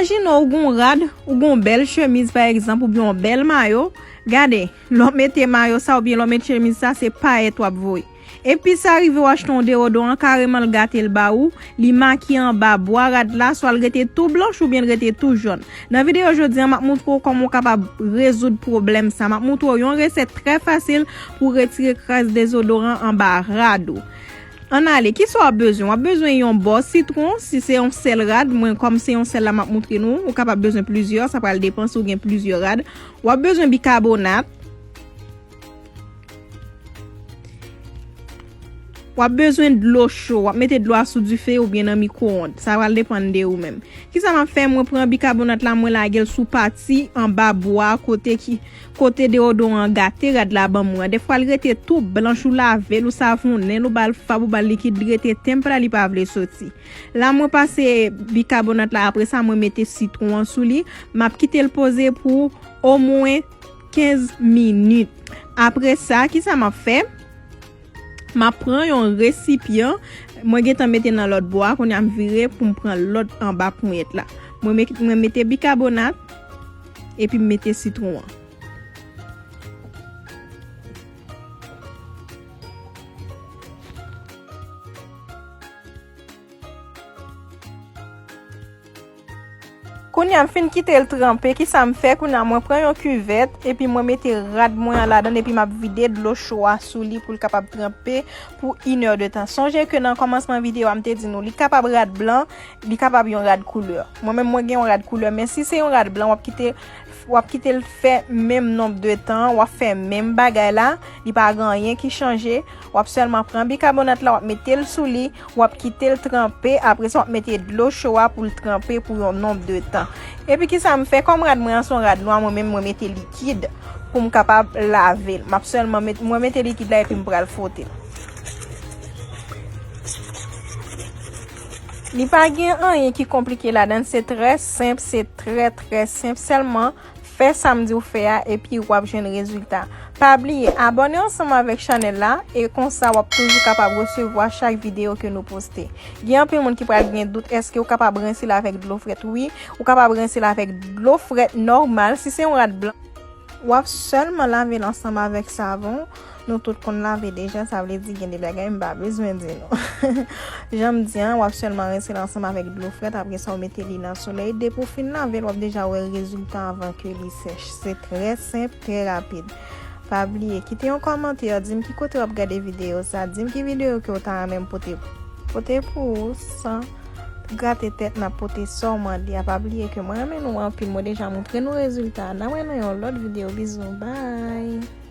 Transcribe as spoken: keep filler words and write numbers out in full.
Imajine w gen yon rad, ou gen yon bèl chemiz pa egzanp, oubyen yon bèl mayo. Gade, lè w mete mayo sa oubyen lè w mete chemiz sa, se payèt w ap voye. Epi sa rive w achte yon deodoran, kareman l gate l ba ou, li make anba bwa rad la, swa l rete tou blanch oubyen l rete tou jòn. Nan videyo jodi a, m ap montre w kòman w kapab rezoud pwoblèm sa. M ap montre w yon resèt trè fasil pou w retire kras dezodoran anba rad ou. Ann ale, kisa w ap bezwen? W ap bezwen yon bò sitwon, si se yon sèl rad, mwen kòm se yon sèl la m ap montre nou, ou kapab bezwen plizyè, sa pral depann si w gen plizyè rad. W ap bezwen bikabonat. W ap bezwen dlo cho, w ap mete dlo a sou dife oubyen nan mikwowonn. Sa pral depann de ou menm. Kisa m ap fè? Mwen pran bikabonat la, mwen lage l sou pati anba bwa kote ki, kote deodoran an gate rad la ban mwen an. Dèfwa l rete tou blanch, ou lave l, ou savonnen l, ou ba l fab, ou ba l likid, li rete tenp la, li pa vle soti. La mwen pase bikabonat la, apre sa mwen mete sitwon an sou li. M ap kite l poze pou omwen kenz minit. Apre sa, kisa m ap fè? M ap pran yon resipyan, mwen gentan mete nan lòt bò a, kounye a m vire pou m pran lòt anba ponyèt la. Mwen met-, mwen mete bikabonat, epi m mete sitwon an. Kounye a m fin kite l tranpe, kisa m fè? Kounye a mwen pran yon kivèt, epi mwen mete rad mwen an ladan l, epi m ap vide dlo cho a sou li pou l kapab tranpe pou inèdtan. Sonje ke nan kòmansman videyo a, m te di nou, li kapab rad blan, li kapab yon rad koulè. Mwen menm, mwen gen yon rad koulè, men si se yon rad blan, w ap kite, w ap kite l fè menm nonb de tan, w ap fè menm bagay la, li pa gen anyen ki chanje. W ap sèlman pran bikabonat la, w ap mete l sou li, w ap kite l tranpe, apre sa w ap mete dlo cho a pou l tranpe pou yon nonb de tan. Epi kisa m fè? Kòm rad mwen an se yon rad nwa, mwen menm mwen mete likid pou m kapab lave l. M ap sèlman met-, mwen mete likid la epi m pral fwote l. Li pa gen anyen ki konplike ladan l, se trè senp, se trè, trè senp. Sèlman fè sa m di w fè a, epi w ap jwenn rezilta. Pa bliye, abòne ansanm avèk chanèl la, e konsa w ap toujou kapab resevwa chak videyo ke nou poste. Gen anpil moun ki pral gen dout, èske w kapab rense l avèk dlo frèt? Wi, ou kapab rense l avèk dlo frèt nòmal, si se yon rad blan. W ap sèlman lave l ansanm avèk savon. Nou tout konn lave deja, sa vle di gen de bagay m pa bezwen di nou. Jan m di an, w ap sèlman rense l ansanm avèk dlo frèt, apre sa w mete li nan solèy. Depi w fin lave l, w ap deja wè rezilta anvan ke li sèch. Se trè senp, trè rapid. Pa bliye, kite yon kòmantè, di m ki kote w ap gade videyo sa, di m ki videyo ke w ta renmen m pote, pote pou ou san grate tèt, n ap pote sa w mande a. Pa bliye ke mwen renmen nou anpil, mwen deja montre nou rezilta a. N a wè nan yon lòt videyo, bizou, bye!